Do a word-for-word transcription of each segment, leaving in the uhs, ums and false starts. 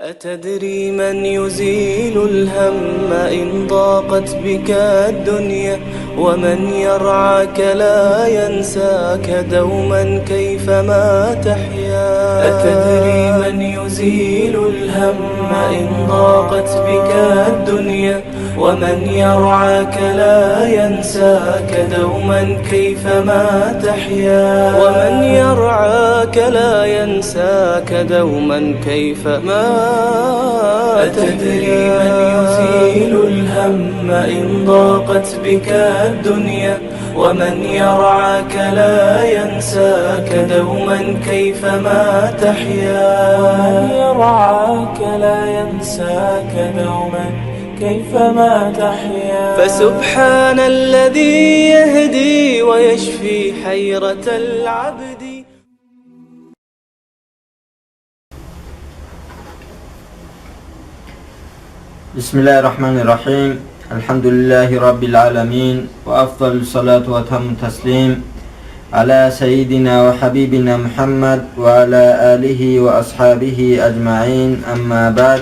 أتدري من يزيل الهم إن ضاقت بك الدنيا؟ ومن يرعاك لا ينساك دوما كيفما تحيا. أتدري من يزيل الهم إن ضاقت بك الدنيا؟ ومن يرعاك لا ينساك دوما كيفما تحيا. ومن يرعاك لا ينساك دوما كيفما. أتدري من يزيل الهم إن ضاقت بك الدنيا؟ ومن يرعاك لا ينساك دوما كيفما تحيا. ومن يرعاك لا ينساك دوما كيفما تحيا. فسبحان الذي يهدي ويشفي حيرة العبد. بسم الله الرحمن الرحيم. الحمد لله رب العالمين، وأفضل الصلاة وأتم التسليم على سيدنا وحبيبنا محمد وعلى آله وأصحابه أجمعين، أما بعد.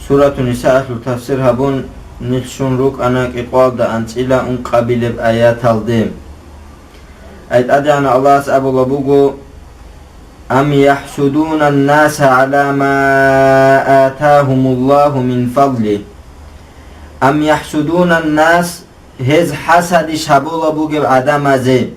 Сурату Нисаалъул тафсир гьабун, нилъ щун рукӀана кӀикъоялда анцӀила ункъабилеб аяталде. Ай ТӀадегӀанав Аллагьас абула буго: «Ам яхӀсудуна ан-наса гӀала ма атагьумуллагьу мин фадлих». Ам яхӀсудуна ан-нас, гьез хӀасадищ гьабула бугеб гӀадамазе?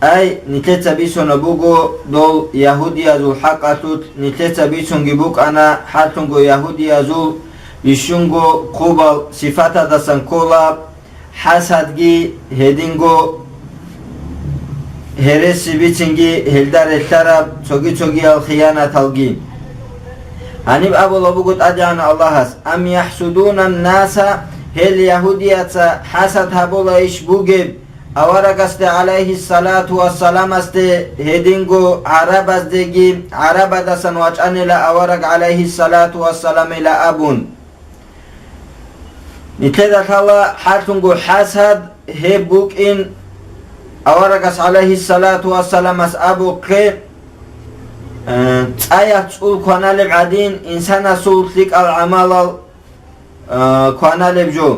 Ай, нилъеца бицунеб буго дол ягьудиязул хӀакъалъулъ, нилъеца бицунги букӀана хӀалъунго ягьудиязул бищунго хъубал сифаталдасан ккола хӀасадги, гьединго гьереси бицинги, гьелда релълъараб цоги-цогиял хиянаталги. Гьаниб абула буго ТӀадегӀанав Аллагьас: «Ам яхӀсудуна ан-наса», гьел ягьудияца хӀасад гьабулайищ бугеб аварагасде, гӀалайгьиссалату вассаламасде, гьединго гӀарабаздеги, гӀарабадасан вачӀанила авараг, гӀалайгьиссалату вассаламила абун. Нилъеда лъала хӀалъунго хӀасад гьеб букӀин, аварагас, гӀалайгьиссалату вассаламас абухъе, э, цӀаялъ цӀул кваналеб гӀадин, инсанасул лъикӀал гӀамалал, э, кваналеб жо.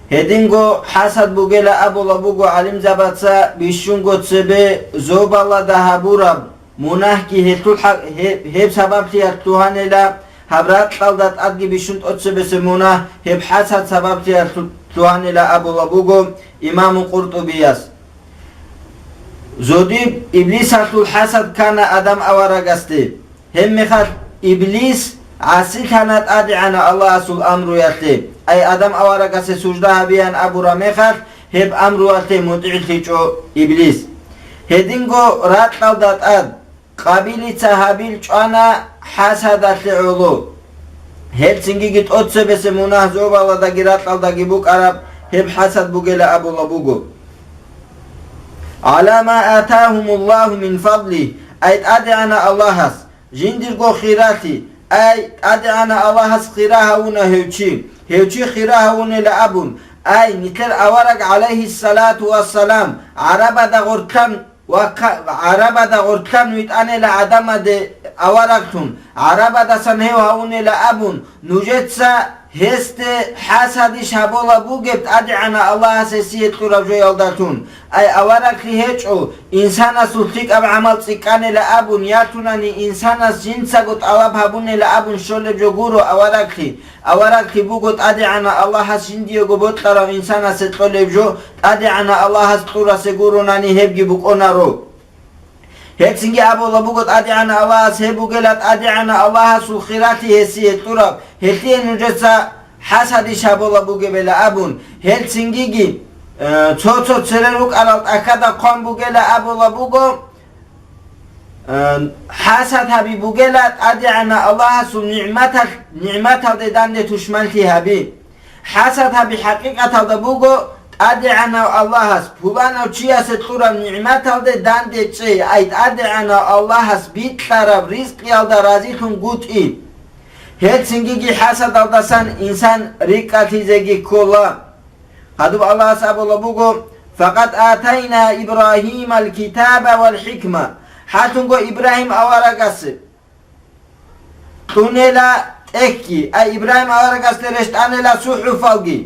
Гьединго хӀасад бугела абула буго гӀалимзабаца бищунго цебе зобалада гьабураб мунагьги гьелъул хӀа-, гьеб, гьеб сабаблъиялъ лъугьанила, гьаб ракьалда тӀадги бищун тӀоцебесеб мунагь гьеб хӀасад сабаблъиялъ лъугьанила абула буго имаму КъуртӀубияс. Зодиб Иблисалъул хӀасад ккана Адам аварагасде. Гьебмехалъ Иблис гӀасилъана ТӀадегӀанав Аллагьасул амруялъе, ай Адам аварагасе сужда гьабеян абураб мехалъ, гьеб амруялъе мутӀигӀлъичӀо Иблис. Гьединго ракьалда тӀад Къабилица Гьабил чӀвана хӀасадалъе гӀоло. Гьелцинги тӀоцебесеб мунагь зобаладаги ракьалдаги букӀараб гьеб хӀасад бугела абула буго. «Гьала ма атагьумуллагьу мин фадлих», ай ТӀадегӀанав Аллагьас жиндирго хиралъи, ай ТӀадегӀанав Аллагьас хира гьавуна гьев чи, гьев чи хира гьавунела абун, ай нилъер авараг, гӀалайгьиссалату вассалам, гӀарабада гъорлъан ва ка-, гӀарабада гъорлъан витӀанила гӀадамаде авараглъун, гӀарабадасан гьев гьавунела абун, нужеца гьесде хӀасадищ гьабула бугеб ТӀадегӀанав Аллагьас гьесие кьураб жоялдалъун. Ай авараглъи гьечӀо, инсанасул лъикӀаб гӀамал цӀикӀкӀанила абун, ялъунани инсанас жинцаго тӀалаб гьабунела абун щолеб жо гуро авараглъи. Авараглъи буго ТӀадегӀанав Аллагьас жиндиего бокьарав инсанасе кьолеб жо, ТӀадегӀанав Аллагьас кьурасе гуронани гьебги букӀунаро. Гьелцинги абула буго ТӀадегӀанав Аллагьас, гьеб бугела ТӀадегӀанав Аллагьасул хиралъи гьесие кьураб, гьелъие нужеца хӀасадищ гьабула бугебела абун, гьелцингиги, э, цо-цо церер рукӀарал тӀахьада хъван бугела абула буго, Э, хӀасад гьаби бугела ТӀадегӀанав Аллагьасул нигӀматал-, нигӀматалде данде тушманлъи гьаби. ХӀасад гьаби хӀакъикъаталда буго ТӀадегӀанав Аллагьас, пуланав чиясе кьураб нигӀматалде данде чӀей, ай ТӀадегӀанав Аллагьас бикьараб ризкъиялда разилъунгутӀи. Гьелцингиги хӀасадалдасан инсан рикӀкӀалъизеги ккола. Гьадуб Аллагьас абула буго: «Факъад атайна Ибрагьимал китаба вал хӀикма». ХӀалъунго Ибрагьим аварагасе, кьунела тӀехьги, ай Ибрагьим аварагасде рещтӀанила сухӀуфалги,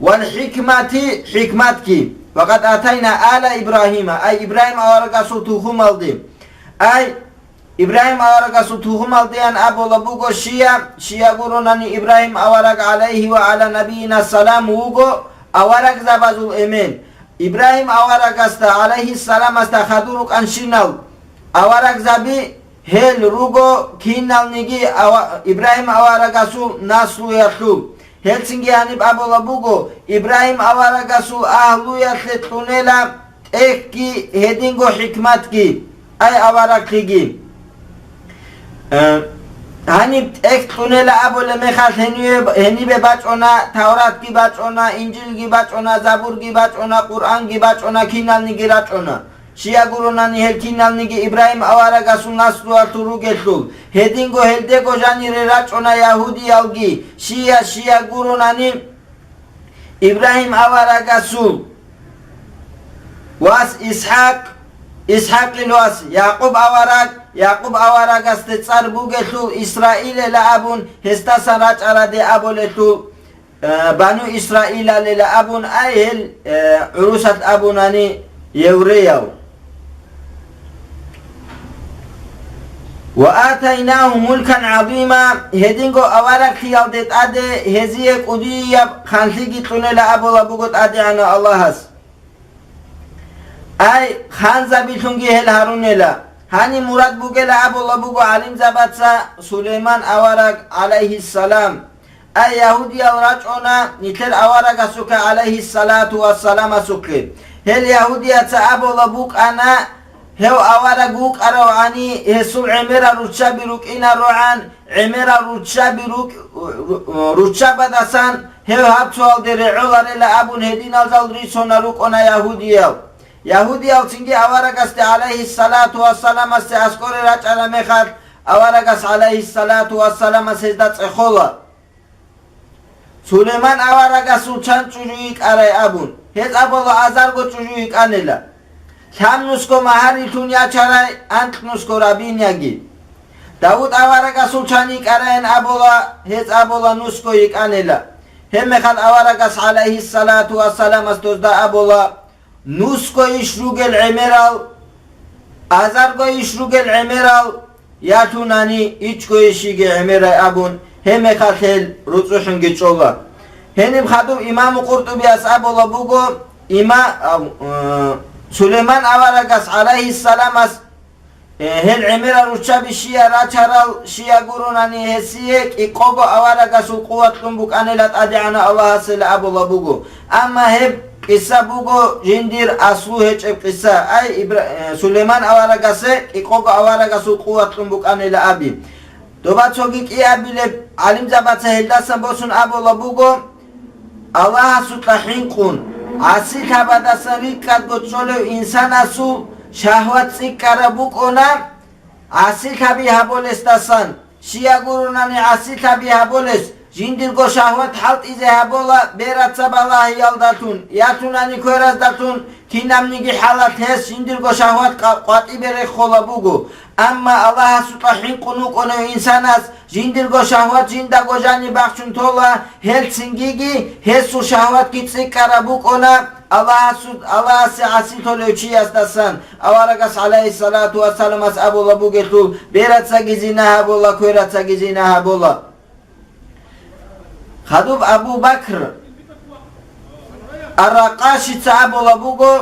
вал хӀикмати, хӀикматги, ва къад атайна ала Ибрагьима, ай Ибрагьим аварагасул тухумалде, ай Ибрагьим аварагасул тухумалдеян абула буго, шия, шия гуронани Ибрагьим авараг гӀалайгьи ва гӀала набийина салам вуго аварагзабазул эмен. Ибрагьим аварагасда, гӀалайгьиссаламасда хадур рукӀанщинал аварагзаби, гьел руго киналниги ава-, Ибрагьим аварагасул наслуялъул. Гьелцинги гьаниб абула буго, Ибрагьим аварагасул агьлуялъе кьунела тӀехьги гьединго хӀикматги, ай авараглъиги. Э, гьаниб тӀехь кьунела абулеб мехалъ гьениве-, гьенибе бачӀуна, Тавратги бачӀуна, Инжилги бачӀуна, Забурги бачӀуна, Къуръанги бачӀуна, киналниги рачӀуна. Шия гуронани гьел киналниги Ибрагьим аварагасул наслуялъул ругелъул, гьединго гьелдего жанире рачӀуна ягьудиялги, шия, шия гуронани Ибрагьим аварагасул вас ИсхӀакъ, ИсхӀакъил вас Якъуб авараг, Якъуб аварагасде цӀар бугелъул Исраилила абун гьесдасан рачӀараде абулелъул, э, Бану Исраилалила абун, ай гьел, э, гӀурусалъ абунани евреяв. «Ва атайнагьу мулкан гӀазима», гьединго авараглъиялде тӀаде гьезие кӀудияб ханлъиги кьунела абула буго ТӀадегӀанав Аллагьас. Ай, ханзабилъунги гьел гьарунела. Гьаниб мурад бугела абула буго гӀалимзабаца Сулейман авараг, гӀалайгьиссалам. Ай, ягьудиял рачӀуна нилъер аварагасухъе, гӀалайгьиссалату вассаламасухъе. Гьел ягьудияца абула букӀана, гьев авараг вукӀаравгӀани, гьесул гӀемерал руччаби рукӀинарогӀан, гӀемерал руччаби рукӀ-, ру-, руччабадасан гьев гьаб цоялде регӀоларела абун гьединалдал рицуна рукӀуна ягьудиял. Ягьудиял цинги аварагасде, гӀалайгьиссалату вассаламасде, аскӀоре рачӀараб мехалъ, аварагас, гӀалайгьиссалату вассаламас, гьезда цӀехола. Сулейман аварагасул чан чӀужу йикӀарай абун, гьез абула азарго чӀужу йикӀанила. Лъабнусго магьарилъун ячарай, анкьнусго рабиняги. Давуд аварагасул чан йикӀарайин абула, гьез абула нусго йикӀанила. Гьебмехалъ аварагас, гӀалайгьиссалату вассаламас, дозда абула, нусго иш ругел гӀемерал, азарго иш ругел гӀемерал, ялъунани ичӀго иш йиги гӀемерай абун, гьебмехалъ гьел руцӀцӀухӀунги чӀола. Гьениб хадуб имаму КъуртӀубияс абула буго, има-, а, э, Сулейман аварагас, гӀалайгьиссаламас, Э, гьел гӀемерал руччаби шия рачарал, шия гуронани гьесие кӀикъого аварагасул къуват кьун букӀанила ТӀадегӀанав Аллагьасила абула буго. Амма гьеб къиса буго жиндир аслу гьечӀеб къиса, ай, Ибра-, э, Сулейман аварагасе кӀикъого аварагасул къуват кьун букӀанила аби. Доба цоги кӀиабилеб гӀалимзабаца гьелдасан босун абула буго, Аллагьасукьа хӀинкъун, гӀасилъабадасан рикӀкӀадго чӀолев инсанасул шагьват цӀикӀкӀараб букӀуна, гӀасилъаби гьаболесдасан, шия гуронани гӀасилъаби гьаболес, жиндирго шагьват хӀалтӀизе гьабола бераца балагьиялдалъун, ялъунани квераздалъун, кинабниги хӀалалъ гьес жиндирго шагьват къа-, къватӀибе реххола буго. Амма Аллагьасукьа хӀинкъун вукӀунев инсанас жиндирго шагьват жиндаго жаниб бахчун тола, гьелцинги гьесул шагьватги цӀикӀкӀараб букӀуна Аллагьасу-, Аллагьасе гӀасилъулев чиясдасан, аварагас, гӀалайгьиссалату вассаламас, абула бугелъул, берацаги зина гьабула, кверацаги зина гьабула. Хадуб Абу Бакр Ар-Ракъашица абула буго,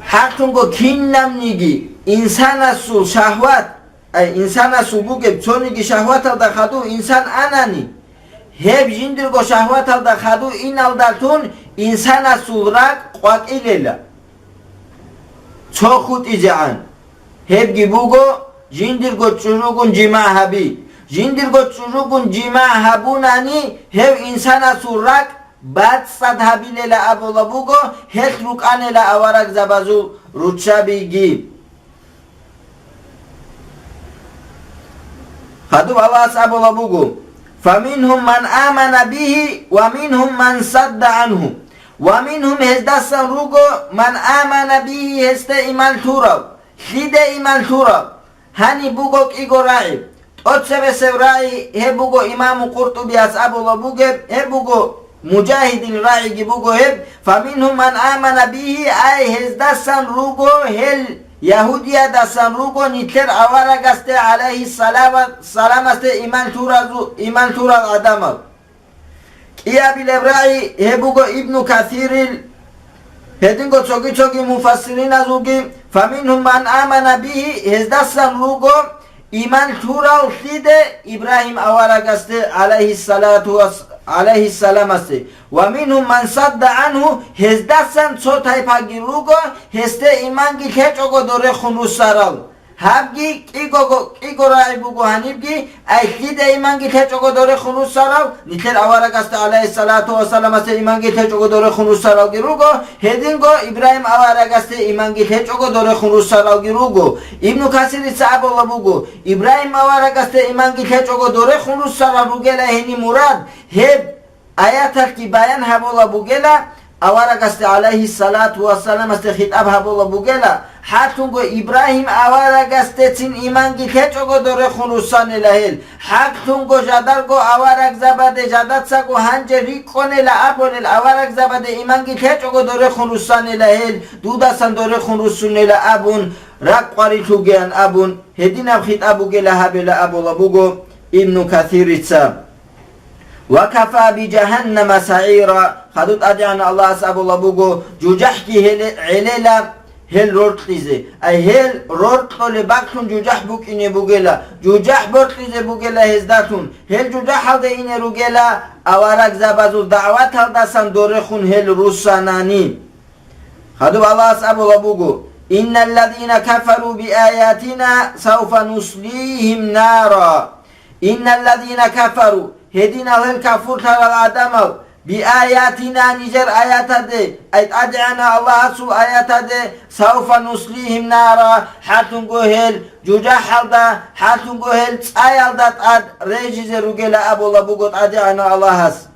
хӀакълъунго кинабниги инсанасул шагьват, ай, инсанасул бугеб цониги шагьваталда хадув инсан анани, гьеб жиндирго шагьваталда хадув иналдалъун инсанасул ракӀ къватӀилела. Цо хутӀизегӀан. Гьебги буго, жиндирго чӀужугун жимагӀ гьаби. Жиндирго чӀужугун жимагӀ гьабунани, гьев инсанасул ракӀ бацӀцӀад гьабилела абула буго, гьелъ рукӀанила аварагзабазул руччабиги. Хадуб Аллагьас абула буго: «Фаминхум ман амана бихи, ва минхум ман садда анху». Ва минхум, гьездасан руго, ман амана бихи, гьесде иман лъурав. Лъиде иман лъурав? Гьаниб буго кӀиго рагӀи. ТӀоцебесеб рагӀи гьеб буго имаму Къуртубияс абула бугеб, гьеб буго Мужагьидил рагӀиги буго гьеб, «Фаминхум ман амана бихи», ай гьездасан руго, гьел ягьудиядасан руго нилъер аварагасде, гӀалайгьиссалама-, саламасде иман лъуразу-, иман лъурал гӀадамал. КӀиабилеб рагӀи гьеб буго Ибну Касирил, гьединго цоги-цоги муфассириназулги, «Фаминхум ман амана бихи», гьездасан руго иман лъурал лъиде Ибрагьим аварагасде, гӀалайгьиссалату вас-, гӀалайгьиссаламасде, «ва минхум ман садда гӀанху», гьездасан цо тайпаги руго, гьесде иманги лъечӀого дорехун руссарал. Гьабги кӀигого, кӀиго рагӀи буго гьанибги, ай лъиде иманги лъечӀого дорехун руссарал, нилъер аварагасда, гӀалайгьиссалату вассаламасда, иманги лъечӀого дорехун руссаралги руго, гьединго Ибрагьим аварагасда иманги лъечӀого дорехун руссаралги руго. Ибну Касирица абула буго, Ибрагьим аварагасда иманги лъечӀого дорехун руссарал ругела гьениб мурад, гьеб аяталъги баян гьабула бугела, аварагасде, гӀалайгьиссалату вассаламасде хитӀаб гьабула бугела, хӀакълъунго Ибрагьим аварагасдецин иманги лъечӀого дорехун руссанила гьел, хӀакълъунго жадарго аварагзабаде, жадацаго гьанже рикӀкӀунела абулел аварагзабаде иманги лъечӀого дорехун руссанила гьел, дудасан дорехун руссунела абун, ракӀ къварилъугеян абун, гьединаб хитӀаб бугела гьабила абула буго Ибну Касирица. «Ва кафа би жагьаннама сагӀира», хадуб ТӀадегӀанав Аллагьас абула буго, жужахӀги гьеле-, гӀелела гьел роркьизе. Ай гьел роркьолеб бакӀлъун жужахӀ букӀине бугела, жужахӀ боркьизе бугела гьездалъун. Гьел жужахӀалде ине ругела аварагзабазул дагӀваталдасан дорехун гьел руссанани. Хадуб Аллагьас абула буго, «Инналлазина кафару биаятина сауфа нуслихим нара». «Инналлазина кафару», гьединал гьел кафурлъарал гӀадамал, «биаятина», нижер аятаде, ай ТӀадегӀанав Аллагьасул аятаде, «сауфа нуслихим нара», хӀакълъунго гьел жужахӀалда, хӀакълъунго гьел цӀаялда тӀад режизе ругела абула буго ТӀадегӀанав Аллагьас.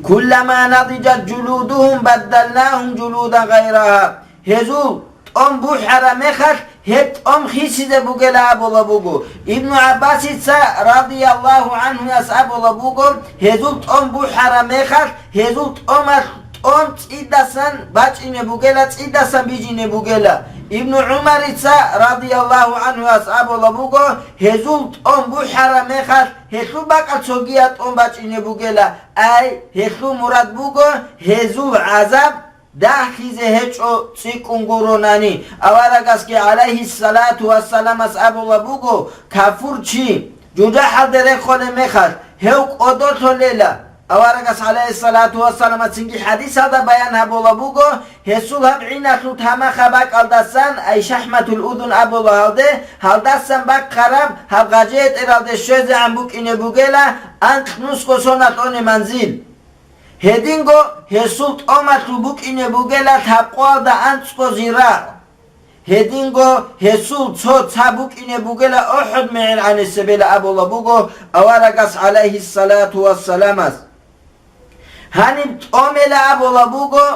«Куллама надижат жулудухум баддалнахум жулудан гъайрагьа». Гьезул тӀом бухӀараб мехалъ, гьеб тӀом хисизе бугела абула буго. Ибну ГӀаббасица, радияллагьу гӀанхуяс, абула буго, гьезул тӀом бухӀараб мехалъ, гьезул тӀомалъ тӀом цӀидасан бачӀине бугела, цӀидасан бижине бугела. Ибну ГӀумарица, радияллагьу гӀанхуяс, абула буго, гьезул тӀом бухӀараб мехалъ, гьелъул бакӀалъ цогияб тӀом бачӀине бугела, ай, гьелъул мурад буго, гьезул гӀазаб дагьлъизе гьечӀо цӀикӀкӀун гуронани, аварагасги, гӀалайгьиссалату вассаламас, абула буго, кафурчи жужахӀалде рехолеб мехалъ, гьев кӀодолъолела. Аварагас, гӀалайгьиссалату вассаламас, цинги хӀадисалда баян гьабула буго, гьесул гьаб гӀиналъул тамахаб бакӀалдасан, ай шахӀматул удун абула гьалде, гьалдасан бахъараб гьаб гъажетӀералде щвезегӀан букӀине бугела анкь нусго сона лъоне манзил. Гьединго гьесул тӀомалъул букӀине бугела лъабкъоялда анцӀго зирагӀ. Гьединго гьесул цо ца букӀине бугела ОхӀуд мегӀер гӀанасебила абула буго аварагас, гӀалайгьиссалату вассаламас. Гьаниб тӀомела абула буго,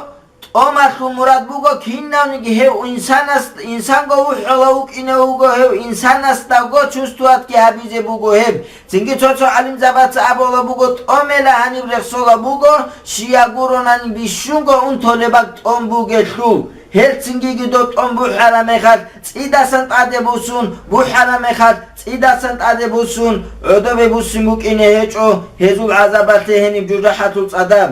тӀомалъул мурад буго кинавниги гьев инсанас, инсанго вухӀула вукӀине вуго гьев, инсанасдаго чувствоватги гьабизе буго гьеб. Цинги цо-цо гӀалимзабаца абула буго, тӀомела гьаниб рехсола буго, щия гуронани бищунго унтолеб бакӀ тӀом бугелъул. Гьел цинги гидо тӀом бухӀараб мехалъ, цӀидасан тӀаде бусун, бухӀараб мехалъ, цӀидасан тӀаде бусун, гӀодобе буссин букӀине гьечӀо гьезул гӀазабалъе гьениб жужахӀалъул цӀадаб.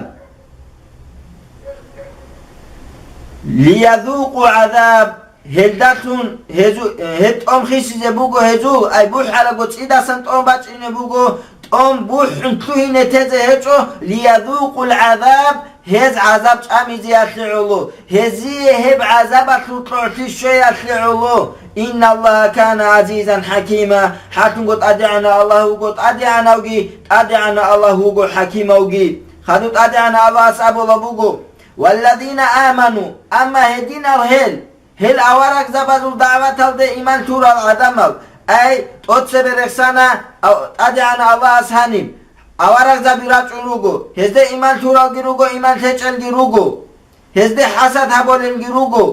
Лиязукъу гӀазаб, гьелдалъун гьезу-, гьеб тӀом хисизе буго гьезул, ай бухӀараго цӀидасан тӀом бачӀине буго, тӀом бухӀун лъугьине тезе гьечӀо, лиязукъул гӀазаб, гьез гӀазаб чӀамизеялъе гӀоло, гьезие гьеб гӀазабалъул кьогӀлъи щвеялъе гӀоло. Инналлагьа кана гӀазизан хӀакима, хӀакимго ТӀадегӀанав Аллагь вуго ТӀадегӀанавги, ТӀадегӀанав Аллагь вуго хӀакимавги. Хадуб ТӀадегӀанав Аллагьас абула буго, «Валладина аману», амма гьединал гьел, гьел аварагзабазул дагӀваталде иман лъурал гӀадамал, ай, тӀоцебе рехсана, ав-, ТӀадегӀанав Аллагьас гьаниб, аварагзаби рачӀун руго, гьезде иман лъуралги руго, иман лъечӀелги руго, гьезде хӀасад гьабулелги руго.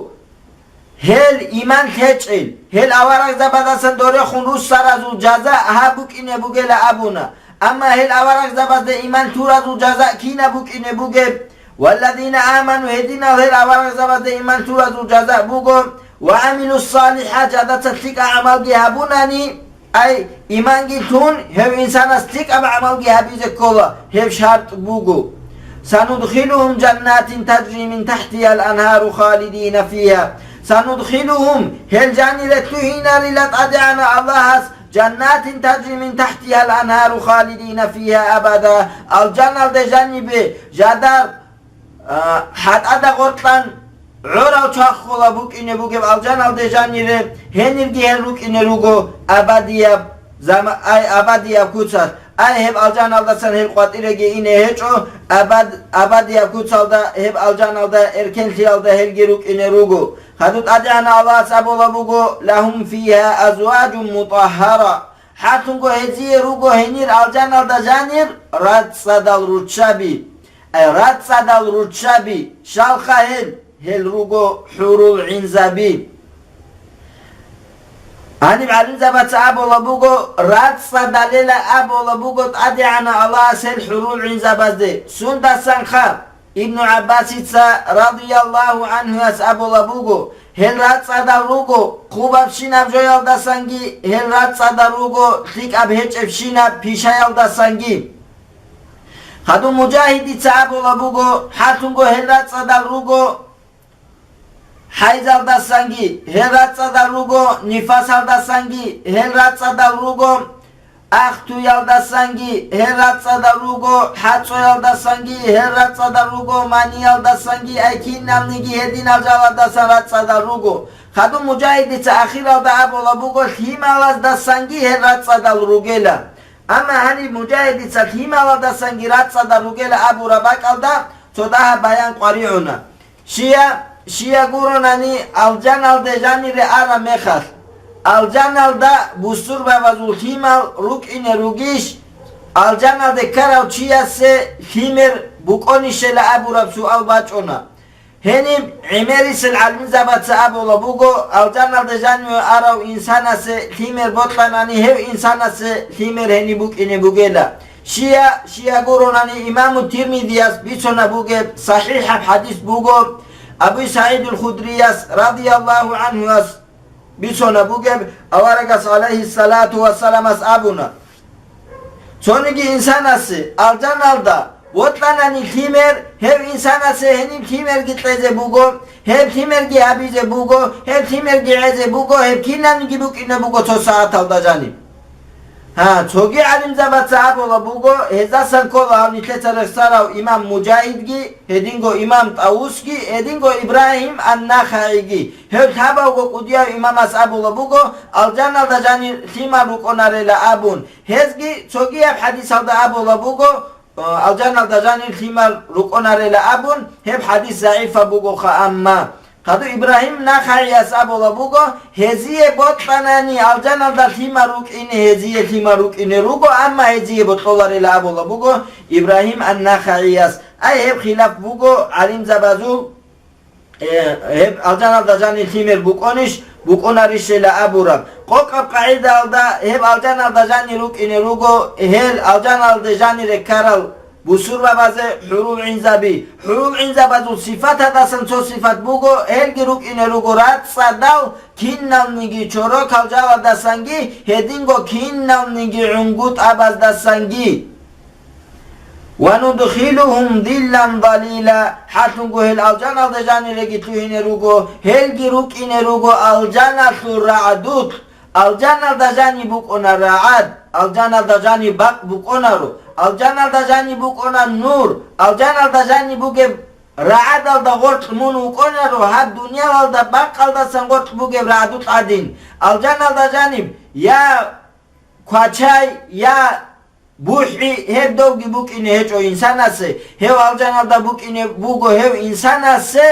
Гьел иман лъечӀел, гьел аварагзабаздасан дорехун руссаразул жаза гьаб букӀине бугела абуна. Амма гьел аварагзабазда иман лъуразул жаза кинаб букӀине бугеб? Валладина аману, гьединал гьел аварагзабазда иман лъуразул жаза буго, ва амилу салихӀат, жадаца лъикӀа гӀамалги гьабунани, ай, иманги лъун, гьев инсанас лъикӀаб гӀамалги гьабизе ккола, гьеб шартӀ буго. Санудхилухум жаннатин таджри мин тахтиял анхару халидина фиха. Санудхилухум, гьел жанире лъугьинарила ТӀадегӀанав Аллагьас, жаннатин таджри мин тахтиял анхару халидина фиха абада, алжаналде жанибе жадар, а, хӀатӀада гъоркьан гӀорал чвахула букӀине бугеб алжаналде жанире, гьенирги гьел рукӀине руго абадияб зама-, ай, абадияб куцалъ, ай, гьеб алжаналдасан гьел къватӀиреги ине гьечӀо, абад-, абадияб куцалда, гьеб алжаналда, эркенлъиялда гьелги рукӀине руго. Хадуб ТӀадегӀанав Аллагьас абула буго: «Лагьум фиха азважун мутӀагьара». ХӀакълъунго гьезие руго гьенир алжаналда жанир рацӀцӀадал руччаби. Ай, рацӀцӀадал руччаби, щалха гьел, гьел руго хӀурул гӀинзаби. Гьаниб гӀалимзабаца абула буго, рацӀцӀадалила абула буго ТӀадегӀанав Аллагьас гьел хӀурул гӀинзабазде. Сундасан ха? Ибну ГӀаббасица, радияллагьу гӀанхуяс, абула буго, гьел рацӀцӀадал руго хъубабщинаб жоялдасанги, гьел рацӀцӀадал руго лъикӀаб гьечӀебщинаб пишаялдасанги. Хадуб Мужагьидица абула буго, хӀакълъунго гьел рацӀцӀадал руго хӀайзалдасанги, гьел рацӀцӀадал руго нифасалдасанги, гьел рацӀцӀадал руго ахтуялдасанги, гьел рацӀцӀадал руго хӀацӀоялдасанги, гьел рацӀцӀадал руго маниялдасанги, ай киналниги гьединал жалаздасан рацӀцӀадал руго. Хадуб Мужагьидица ахиралда абула буго, лъималаздасанги гьел рацӀцӀадал ругела. Амма гьаниб Мужагьидица лъималаздасанги рацӀцӀадал ругела абураб бакӀалда цо дагьаб баян къваригӀуна. Щия, щия гуронани, алжаналде жанире араб мехалъ, алжаналда бусурбабазул лъимал рукӀине ругищ, алжаналде ккарав чиясе лъимер букӀонищела абураб суал бачӀуна. Гьениб гӀемерисел гӀалимзабаца абула буго, алжаналде жаниве арав инсанасе лъимер бокьанани, гьев инсанасе лъимер гьениб букӀине бугела. Щия, щия гуронани, имаму Тирмизияс бицунаб бугеб сахӀихӀаб хӀадис буго, Абу СагӀидул Худрияс, радияллагьу гӀанхуяс, бицунаб бугеб, аварагас, гӀалайгьиссалату вассаламас, абуна: цониги инсанасе алжаналда вокьанани лъимер, гьев инсанасе гьениб лъимерги кьезе буго, гьеб лъимерги гьабизе буго, гьеб лъимерги гӀезе буго, гьеб кинабниги букӀине буго цо сагӀаталда жаниб. Гьа, цоги гӀалимзабаца абула буго, гьездасан ккола гьав нилъеца рехсарав имам Мужагьидги, гьединго имам ТӀавусги, гьединго Ибрагьим ан-НахагӀиги. Гьев лъабавго кӀудияв имамас абула буго, алжаналда жанир лъимал рукӀунарела абун. Гьезги цогияб хӀадисалда абула буго, э, алжаналда жанир лъимал рукӀунарела абун, гьеб хӀадис загӀипаб бугоха, амма Хадуб Ибрагьим НахагӀияс абула буго, гьезие бокьанани алжаналда лъимал рукӀине, гьезие лъимал рукӀине руго, амма гьезие бокьуларила абула буго Ибрагьим ан-НахагӀияс. Ай, гьеб хилаф буго гӀалимзабазул, э, гьеб алжаналда жанир лъимер букӀунищ, букӀунарищила абураб. Къокъаб къагӀидаялда гьеб алжаналда жанир рукӀине руго, гьел алжаналде жанире ккарал бусурбабазе хӀурул гӀинзаби. ХӀурул гӀинзабазул сифатадасан цо сифат буго, гьелги рукӀине руго рацӀцӀадал киналниги чорокал жалаздасанги, гьединго киналниги гӀунгутӀабаздасанги. «Ва нудхилухум зиллан залила», хӀакълъунго гьел алжаналда жаниреги лъугьине руго, гьелги рукӀине руго алжаналъул рагӀдулъ. Алжаналда жаниб букӀуна рагӀад, алжаналда жаниб бакъ букӀунаро, алжаналда жаниб букӀуна нур, алжаналда жаниб бугеб рагӀадалда гъоркь мун вукӀунаро, гьаб дуниялалда бакъалдасан гъоркь бугеб рагӀдулъ гӀадин. Алжаналда жаниб я квачай, я бухӀи, гьеб довги букӀине гьечӀо инсанасе, гьев алжаналда букӀине буго гьев инсанасе,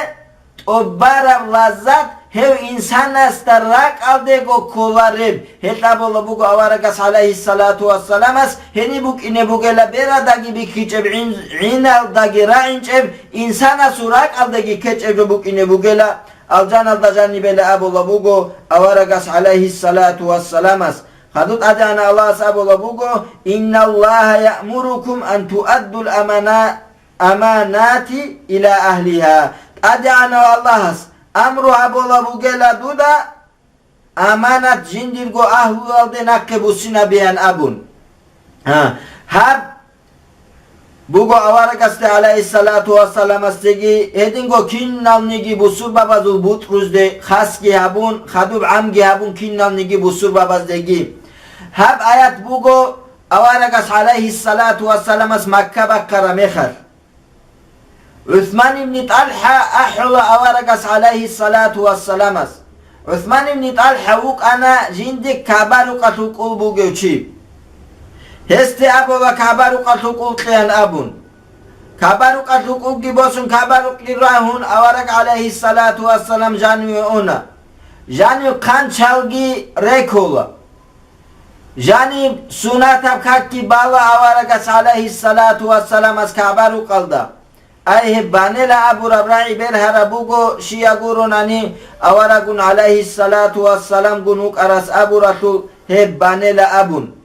тӀубараб лаззат гьев инсанасда ракӀалдего кколареб. Гьелъ абула буго аварагас, гӀалайгьиссалату вассаламас, гьениб букӀине бугела берадаги бихьичӀеб, гӀин-, гӀиналдаги рагӀинчӀеб, инсанасул ракӀалдеги ккечӀеб жо букӀине бугела. алжаналда жанибела абула буго аварагас, гӀалайгьиссалату вассаламас. Хадуб ТӀадегӀанав Аллагьас абула буго: «Инналлагьа яъмурукум ан туаддул амана-, аманати ила агьлиха». ТӀадегӀанав Аллагьас амру гьабула бугела дуда аманат жиндирго агьлуялде нахъе буссинабеян абун. А, гьаб буго аварагасде, гӀалайгьиссалату вассаламасдеги, гьединго киналниги бусурбабазул бутӀрузде, хасги гьабун, хадуб гӀамги гьабун киналниги бусурбабаздеги. Гьаб аят буго аварагас, гӀалайгьиссалату вассаламас, Макка бахъараб мехалъ. ГӀусман ибни ТӀалхӀа ахӀула аварагас, гӀалайгьиссалату вассаламас. ГӀусман ибни ТӀалхӀа вукӀана жиндир КагӀба рукъалъул кӀул бугев чи. Гьесде абула КагӀба рукъалъул кӀул кьеян абун. КагӀба рукъалъул кӀулги босун, КагӀба рукъги рагьун, авараг, гӀалайгьиссалату вассалам, жаниве уна. Жанив хъанчалги рекула. Жаниб сунатаб какги бала аварагас, гӀалайгьиссалату вассаламас, КагӀба рукъалда. Ай, гьеб банела абураб рагӀи бергьараб буго, щия гуронани, аварагун, гӀалайгьиссалату вассаламгун вукӀарас абуралъул гьеб банела абун.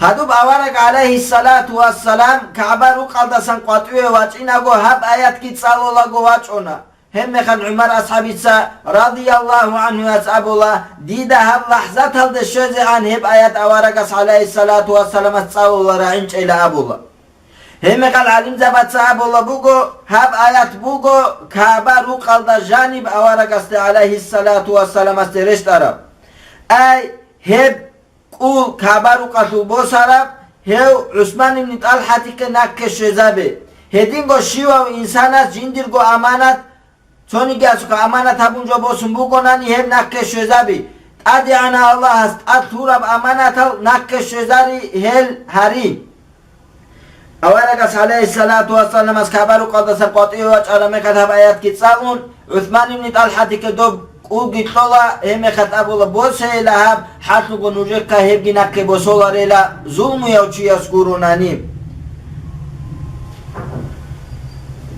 Хадуб авараг, гӀалайгьиссалату вассалам, КагӀба рукъалдасан къватӀиве вачӀинаго, гьаб аятги цӀалулаго вачӀуна. Гьебмехалъ ГӀумар асхӀабица, радияллагьу гӀанхуяс, абула: «Дида гьаб лахӀзаталде щвезегӀан гьеб аят аварагас, гӀалайгьиссалату вассаламас, цӀалула рагӀинчӀейла», абула. Гьебмехалъ гӀалимзабаца абула буго, гьаб аят буго КагӀба рукъалда жаниб аварагасде, гӀалайгьиссалату вассаламасде, рещтӀараб. Ай, гьеб кӀул КагӀба рукъалъул босараб, гьев ГӀусман ибн ТӀалхӀатихъе нахъе щвезабе. Гьединго щивав инсанас жиндирго аманат, цониги асухъа аманат гьабун жо босун бугонани, гьеб нахъе щвезаби. ТӀадегӀанав Аллагьас тӀад лъураб аманатал нахъе щвезари гьел гьари. Аварагас, гӀалайгьиссалату вассаламас, КагӀба рукъалдасан къватӀиве вачӀараб мехалъ гьаб аятги цӀалун, ГӀусман ибн ТӀалхӀатихъе доб кӀулги кьола, гьебмехалъ абула: «Босейила гьаб, хӀалъуго нужехъа гьебги нахъе босоларела, зулмуяв чияс гуронани».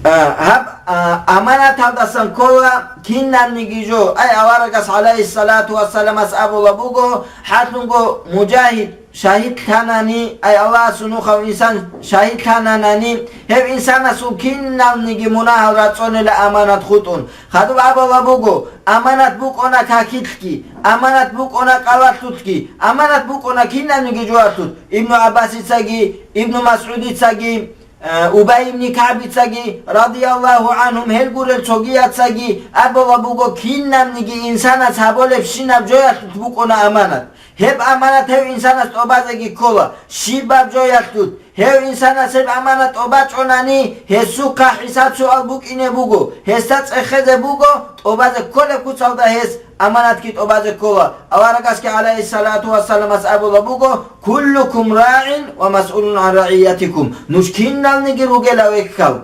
А, гьаб, а, аманаталдасан ккола кинабниги жо. Ай, аварагас, гӀалайгьиссалату вассаламас, абула буго, хӀалъунго мужагьид шагьидлъанани, ай, Аллагьасул нухав инсан шагьидлъананани, гьев инсанасул киналниги мунагьал рацӀцӀунела аманат хутӀун. Хадуб абула буго, аманат букӀуна какилъги, аманат букӀуна къалалъулъги, аманат букӀуна кинабниги жоялъулъ. Ибну ГӀаббасицаги, Ибну МасгӀудицаги, э, Убай ибн КагӀбицаги, радияллагьу гӀанхум, гьел гурел цогияцаги абула буго, кинабниги инсанас гьабулебщинаб жоялъулъ букӀуна аманат. Гьеб аманат гьев инсанас тӀобазеги ккола. Щибаб жоялъулъ гьев инсанас гьеб аманат тӀобачӀунани, гьесухъа хӀисаб-суал букӀине буго, гьесда цӀехезе буго, тӀобазе кколеб куцалда гьес аманатги тӀобазе ккола. Аварагасги, гӀалайгьиссалату вассаламас, абула буго: «Куллукум рагӀин ва масъулун гӀан рагӀиятикум». Нуж киналниги ругела векал.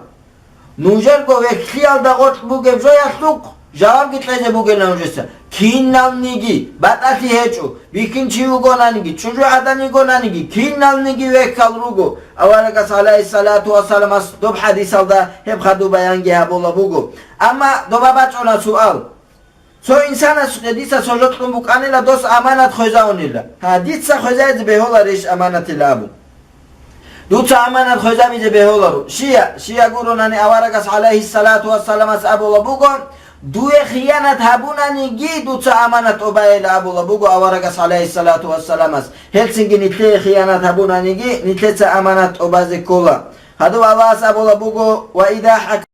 Нужерго векалъиялда гъоркь бугеб жоялъухъ жавабги кьезе бугела нужеца. Киналниги, батӀалъи гьечӀо, бихьинчи вугонаниги, чӀужугӀадан йигонаниги, киналниги векал руго. Аварагас, гӀалайгьиссалату вассаламас, доб хӀадисалда гьеб хадуб баянги гьабула буго. Амма доба бачӀуна суал. Цо инсанасухъе дица цо жо кьун букӀанила, дос аманат хвезавунила. Гьа, дица хвезазе бегьуларищ аманатила абу? Дуца аманат хвезабизе бегьуларо. Щия, щия гуронани, аварагас, гӀалайгьиссалату вассаламас, абула буго: «Дуе хиянат гьабунаниги, дуца аманат тӀобайила», абула буго аварагас, гӀалайгьиссалату вассаламас. Гьелцинги нилъее хиянат гьабунаниги, нилъеца аманат тӀобазе ккола. Гьадуб Аллагьас абула буго: «Ва иза хӀак-»